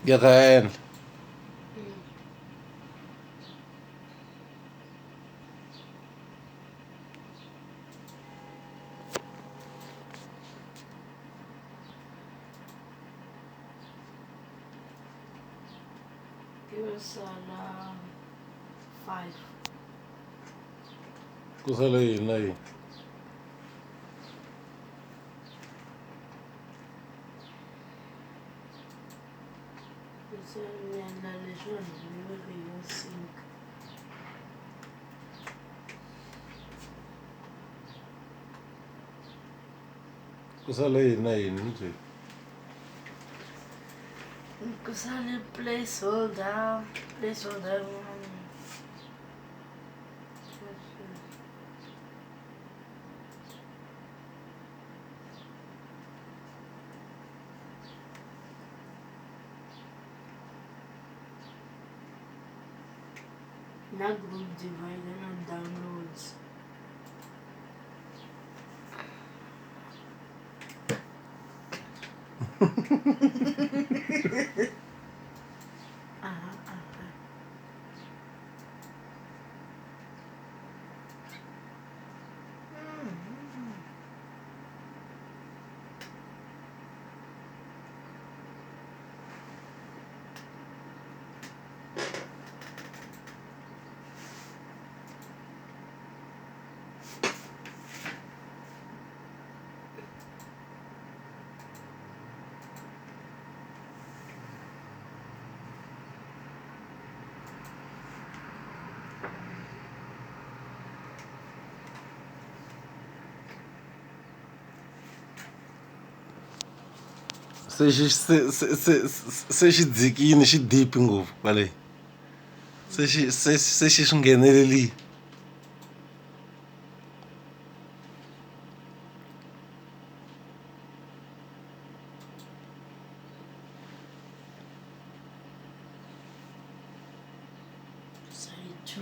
Ya kha ya endla. Ku sala 5. Ku sale yini na yini? Se ni endla leswi vanhu yo sync. Ku sale yini na yini ni byeli? Ku sale placeholder, placeholder. Na group divider na downloads. Aha, aha. Se xi se se se se xi dzikini xi deep ngopfu kwale se xi se se xi swi nghenelerile. Side 2.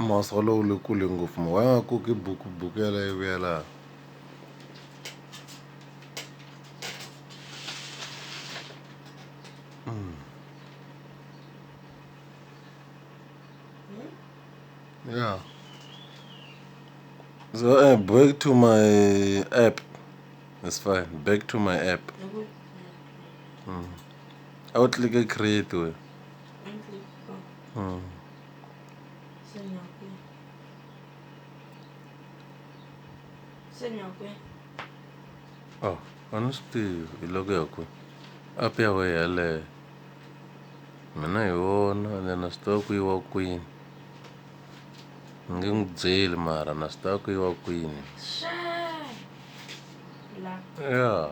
Mouse walowu wu le kule ngopfu mo why nga koki buku buku yaleyo yi vuya laha. Yeah. So back to my app. It's fine. Back to my app. I would click a create way. Oh, a ni swi tivi hi loko ya kwihi. App ya wena yeleyo. Mina hi vona ende na swi tiva ku yiwa kwini. Ni nge n'wi byeli mara na swi tiva ku yiwa kwini. Ya.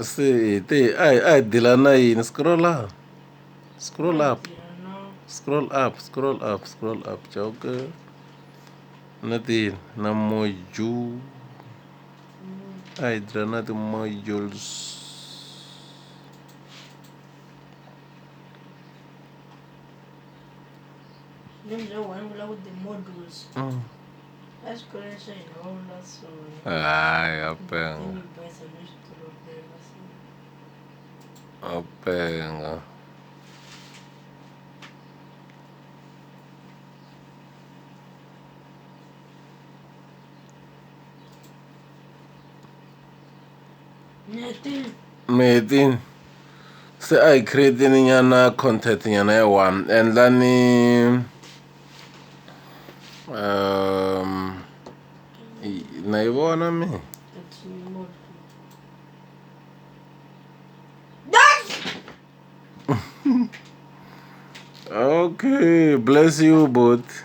Se hi te a hi deal-a na yini scroll up. Scroll up. Scroll up, scroll up, scroll up. Chauke na tiyini na moju. A hi deal-a na ti-modules. Hayi a penga. A penga. Mi hetini se a hi create-ni nyana content nyana ya one endlani na yi vona mi okay bless you both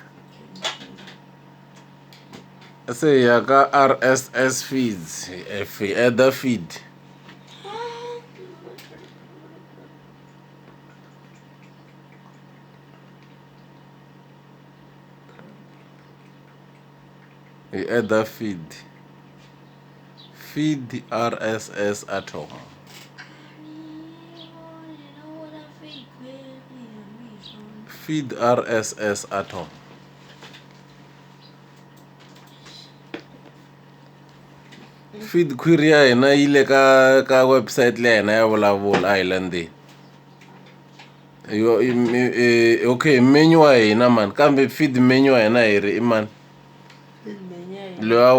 se hi ya ka R_S_S feeds hi add feed. Hi add feed. Feed RSS atom. Feed RSS atom. Feed query ya hina yi le ka website leya hina ya vulavula a hi landzeni. Yo okay menu wa hina mani kambe feed menu wa hina hi ri i mani? Luya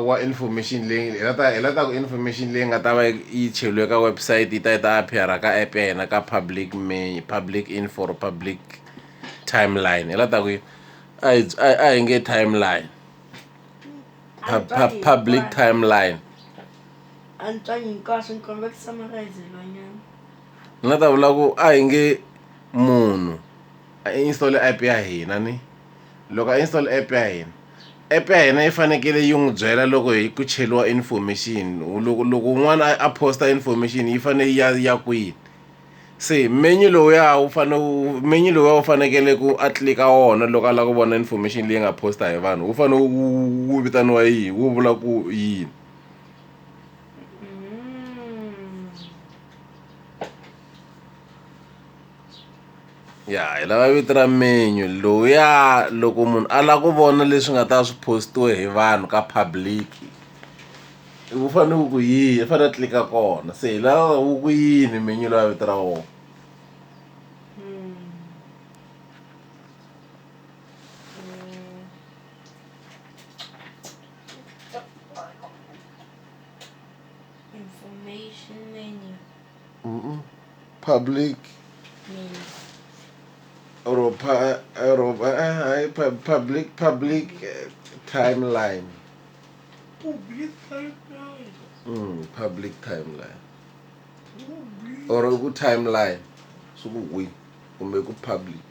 wa information leyi hi la ta ku information leyi nga ta va yi cheliwe ka website yi ta yi ta appear ka app ya hina ka public main public info or public timeline hi la ta ku a hi nge timeline public timeline. A ni twangi hinkwaswo ni kombela ku summarize-eliwa Ni nga ta vula ku a hi nge munhu a install app ya hina ni loko a install app ya hina app ya hina yi fanekele yi n'wi byela loko hi ku cheliwa information loko un'wana a posta information yi fanele yi ya kwini se menu lowuya wu fane wu menu lowuya wu fanekele ku a tlika wona loko a lava ku vona information leyi nga posta hi vanhu wu fane wu vitaniwa yini wu vula ku yini. Ya hi lava vito ra menu lowuya loko munhu a lava ku vona leswi nga ta swi post-iwe hi vanhu ka public wu fanele wu ku yini i fanele a tlika kona se hi lava wu ku yini menu luwa vito ra wona. Information menu. Public Menu. Or public timeline. Public timeline. Public timeline. Or ku timeline swi ku kwihi kumbe ku public.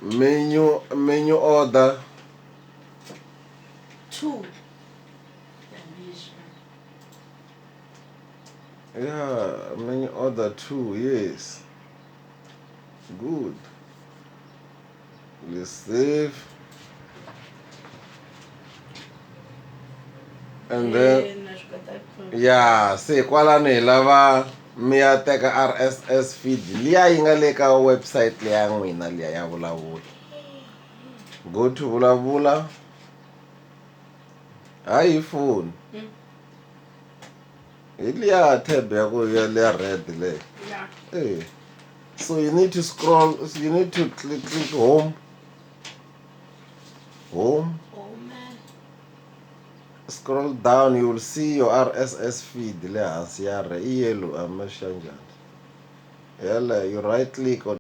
Menu order. Two. Yeah, menu order 2, yes. Good. Let's save. And then yeah, se kwalano hi lava mi ya teka RSS feed liya yi nga le ka website liya n'wina liya ya vulavula. Go to vulavula. Hayi phone. Hi liya tab ya ku ya liya red leyi. Yeah. Eh. So you need to scroll, so you need to click home. Home. Oh man. Scroll down, you will see your RSS feed le hansi ya re yellow amaxanjani. Yala, you right click on